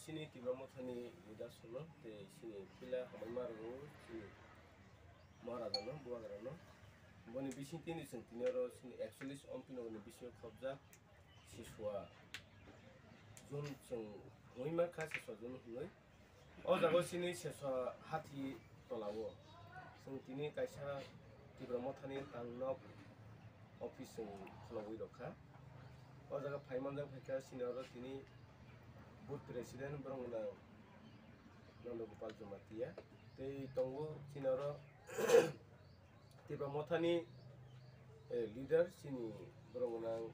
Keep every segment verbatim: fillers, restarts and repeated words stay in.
Chini Tipra Mothani leaders no tei chini pila hamai ma rwgo chini Maharaja no, Bubagra no. Boni bising tini chwng tini oro chini ekchollish ompi no ni bisingo khobjak Siswa June chwng hwnwi ma kha, Siswa June hwnwi. O jaga o chini Siswa Hathi tola o chwng tini kaisa Tipra Mothani tangnok office chwng khulogwi rwkha. O jaga phai manjak phaikha chini oro tini booth president borok gwnang Nanda Gopal Jamatia tei tongo chini oro Tipra Mothani, eh, leader chini borok gwnang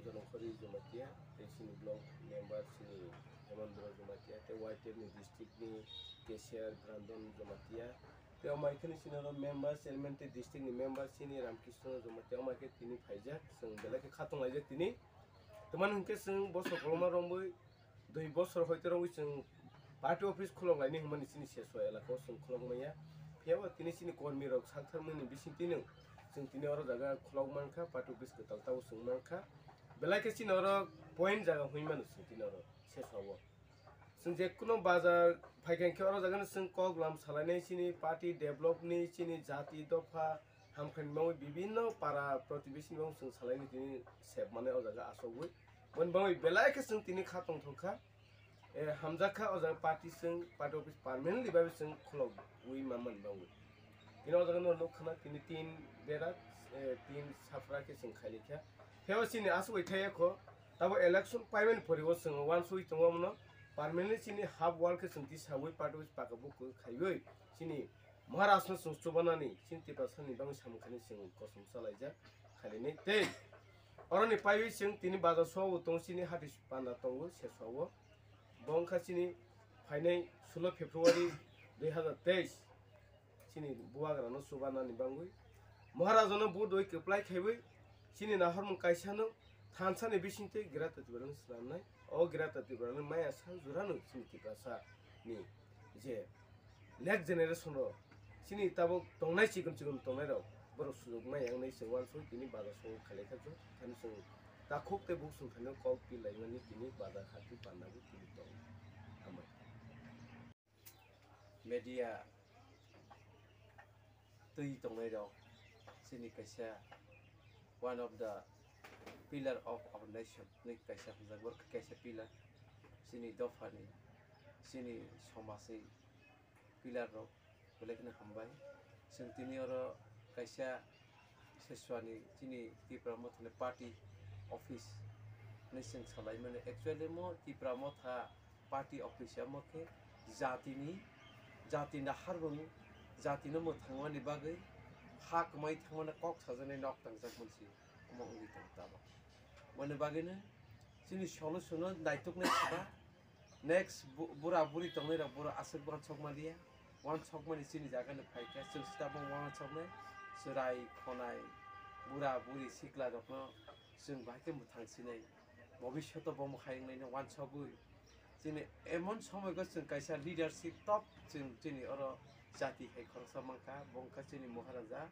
Jonongkhori Jamatia tei chini block member chini Hemendra Jamatia tei Y T F ni district ni cashier Brandon Jamatia tei omo hai kheno chini oro member, chairman tei district ni member chini Ramkishna Jamatia omo hai khe tini phaijak, chwng belai khe khatunglaijak tini. Tamani hwnkhe chwng bosor koloma romwi dui bosor hoite rogwi chwng party office khulok laini hwnmani chini Seswa elaka o chwng khulok manya. Phiya bo tini chini kormi rok sak thangmani bising tini chwng tini oro jaga khulok mankha, party office kwtal tabo chwng mankha. Belai khe chini oro point jaga hwnwi mano chwng tini oro Seswa o. Chwng je kuno bazar phaikha khe oro jaga no chwng kok lam salainai chini party develop ni, chini jati dopha hamkhaini bagwi bibinno para protibesi ni bagwi chwng salaini tini sep mane o jaga asogwi. Boni bagwi belai khe chwng tini kha tongthok kha. Eh, hamjak kha o jaga party chwng, party office permanently bai chwng khulogwi manmani bagwi. Tini o jaga no nuk khana tini tin bera, eh, tin safra khe chwng khaili kha. Phiyaba chini asugwi thaiya kho, tabo election paimani pori o chwng wansugwi tongo omono permanently chini half wall khe chwng tisawi party office paka buku khaiwi chini Maharaj no chwng chubanani chini Tiprasani bagwi samung khani chwng kosom chalaijak khainani tei oroni paiwi chwng tini bazar sobo tongo chini hati panda tongo Seswa o. Bo wngkha chini phainai sulo February dui hazar teis chini Bubagra no chubanani bagwi Maharaj no vote doi kwplai khaiwi chini nahormung kaisa no thansa ni bising tei Greater Tipraland swnamnai. O Greater Tipraland maya sa jora no chini Tiprasa ni je next generation rok chini tabuk tongnai chikon chikon tongnai rok borok sujuk maya wngnai chwng wansuk tini bazar songo khailai kha jok thani chwng takhuk tei buksong thani kok pilaimani tini bazar hati panda bo tini tongo. Hambai. Media twi tongnai rok chini kaisa one of the pillar of our nation ni kaisa hwnjak, bo kaisa pillar chini dophani, chini somajni pillar rok belai kheno hambai. Chwng tini oro kaisa Seswani chini Tipra Mothani party office hinwi chwng salaimani. Actually mo Tipra Motha party office omo khe jatini, jatini harbung, jatino mwthangmani bagwi ha kwmai thangmani kok sajaknai nok tangjak mansi omo wngwi tongo tabuk. Boni bagwino chini solution no naituknai sima next bu-, bura buri tongnai rok boro aswk wansok maliya, wansok mani chini jaga ni phaikha chwng sita bo wansoknai chwrai khonai bura buri sikla rokno chwng bahai khe mwthang sinai bobishoto bo mwkhai wngnai no wansogwi chini emon somoi go chwng kaisa leadership top chwng chini oro jati hai khoroksa mankha bo wngkha chini Maharaja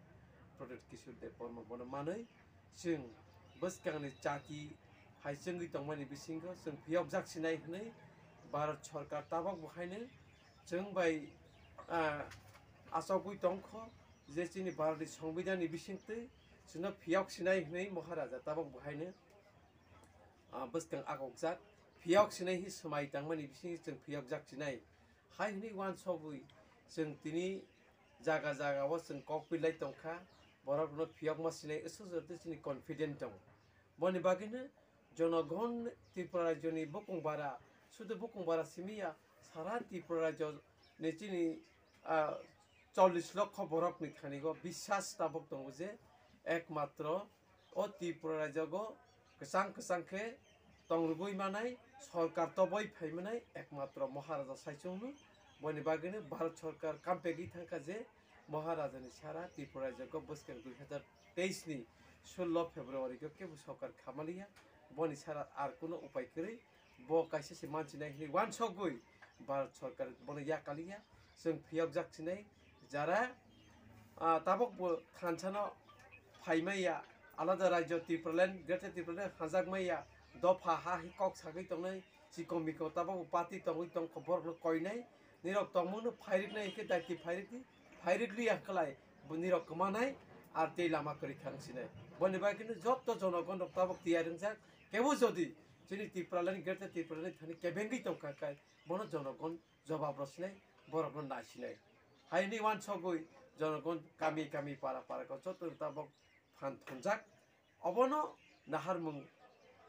Pradyut Kishore Debbarma bono manwi chwng bwskangni jati hai chwngwi tongmani bisingo chwng phiyokjak sinai hwnwi Bharat Sorkar tabok bo haino chwng bai, ah, achogwi tongkho je chini Bharatni Songbidanni bisingtwi chwngno phiyok sinai hwnwi Maharaja tabok bo haino, ah, bwskang akokjak phiyok sinai hi swmai tangmani bisingo chwng phiyokjak sinai. Hai hwnwi wansogwi chwng tini jaga jaga o chwng kok pilai tongkha, borok rokno phiyokma sinai aswk jora tei chini confident tongo. Boni bagwino jonogon Tripura rajyoni bukung bara, sudu bukung bara simi ya, sara Tripura rajyo ni chini, ah, chollish lokho borok ni thani go biswas tabok tongo je ekmatro o Tripura rajyogo kwchang kwchang khe tongrwgwi manai, sorkar toboi phai manai ekmatro Maharaja saichung no. Boni bagwino Bharat Sorkar kampegwi thangkha je Maharajani sara Tripura rajyogo bwskang dui hazar teis ni sullo February go kebo sorkar khamaliya, boni sara ar kuno upai kwrwi bo kaisa se mansinai hinwi wansogwi Bharat Sorkar bono yakaliya, chwng phiyokjak sinai, jara, ah, tabok bo thansano phaimaiya, alada rajyo Tipraland, Greater Tipraland hanjakmaiya, dopha ha hi kok sagwi tongnai, Chikon mikon tabok party tongwi tongkha, borokno koinai, nirok tongmungno phairiknai, hwnkhe daiti phairikdi, phairikliya hwnkhalai bo nirok kwmanai, ar tei lama kwrwi thang sinai. Boni bagwino joto jonogon rok tabok tiyar wngjak, kebo jodi chini Tipralandni, Greater Tipralandni thani kebengwi tongkha khe, bono jonogon jobab rw sinai, borokno nai sinai. Haini wansogwi jonogon kami kami, para para joto tabok phan thonjak. Obono naharmung,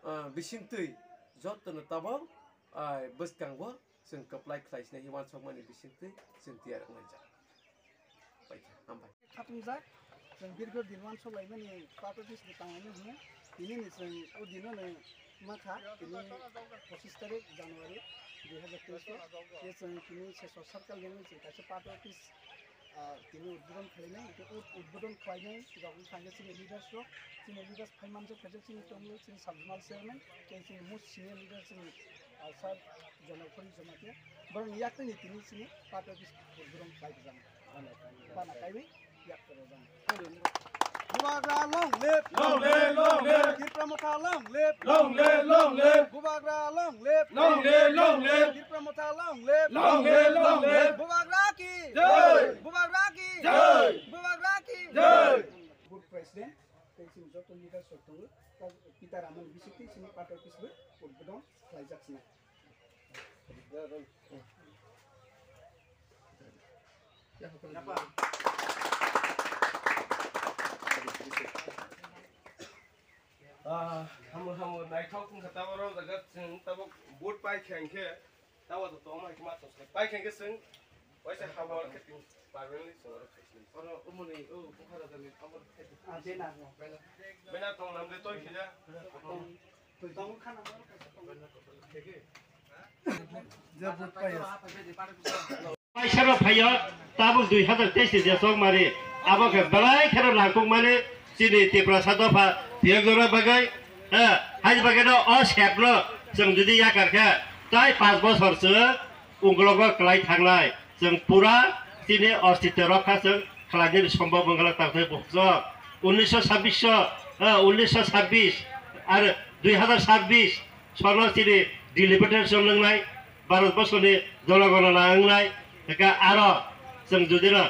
ah, bisingtwi jotono tabok, ah, bwskango chwng kwplai khlai sinai hwnwi wansokmani bisingtwi chwng tiyar wnglaijak. Paikha, hambai. Khatungjak, chwng dirgho din wansok laimani party office ni tanglaino hwnwi, tini ni chwng o dino no mankha, tini pochis tarik January dui hazar teis o, je chwng tini Seswa circle ni chwng kaisa party office ah, tini udbodon khlainai, hwnkhe ur-, udbodon khlainai rok wngkha hwnkhe chini leaders rok, chini leaders phai manjak khaijak chini tongmung, chini sub zonal chairman, tei chini most senior leader chini, ah, sir Jamakhori Jamatia. Borokni yaktwini tini chini party office udbodon khlai rwjaknai. Bana kaiwi yak rwjaknai. Bubagra long live! Long live, long live! Tipra Motha long live! Long live, long live! Bubagra long live! Long live, long live! Tipra Motha long live! Long live, long live! Bubagra ki! Jai! Bubagra ki! Jai! Bubagra ki! Jai! Board president, tei chini joto leaders rok tongo, ta-, Pita Ramon bisingtwi chini party office bo udbodon khlaijak sinai. Ah, hamu, hamu, naithok wngkha tabok, o jaga chwng tabok vote pai kha hwnkhe, tabok to tongma hwnkhe ma tongkha. Pai kha hwnkhe chwng waisa habo khe permanently chwng oro khaisini. Oro umuni, o, bukhara jani abo khe. Ah, banner no. Banner tong nam de toi khida. Tong, tong khana oro kaisa tong. Je vote pai. Paisano phaiyo, tabuk dui hazar teis ni jesok mari, abo khe belai kheno nangkukmani chini Tiprasa dopha tiyokjorna bagwi, eh, haini bagwino o sepno chwng jodi yakar khe, tai panch bosor chwng ungkologo kwlai thangnai, chwng pura chini ostitto rokha chwng khlainani sombhob wngkha tangthai bukhuk. Unnisho sabbish, eh, unnisho sabbish ar dui hazar sabbish sono chini delimitation wngnai, Bharat borsoni jonogonona wngnai, hwnkhe aro chwng jodi no,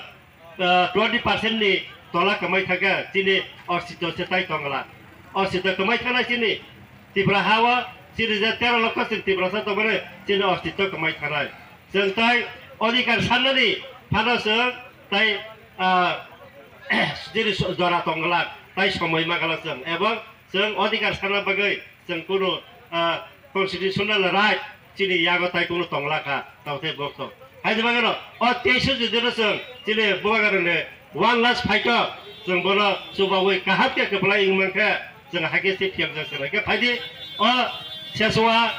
ah, twenty percent ni tola kwmai thangkhe chini ostitto se tai tongla. Ostitto kwmai thangnai chini Tripura ha o, chini je tero lokho chwng Tiprasa tongmani chini ostitto kwmai thangnai. Chwng tai odhikar sannani phano chwng tai, ah, chini jora tongla, tai somoi magala chwng, ebong chwng odhikar sanna bagwi chwng kunu, ah, constitutional right chini yago tai kunu tongla kha, tongthai bokto. Haini bagwino o teis o jodi no chwng chini bubagrani one last fight o chwng bono chubaui kaham khe kwplai wng mankhe chwng hakhe se phiyokjak chwng. Khe phaidi o Seswa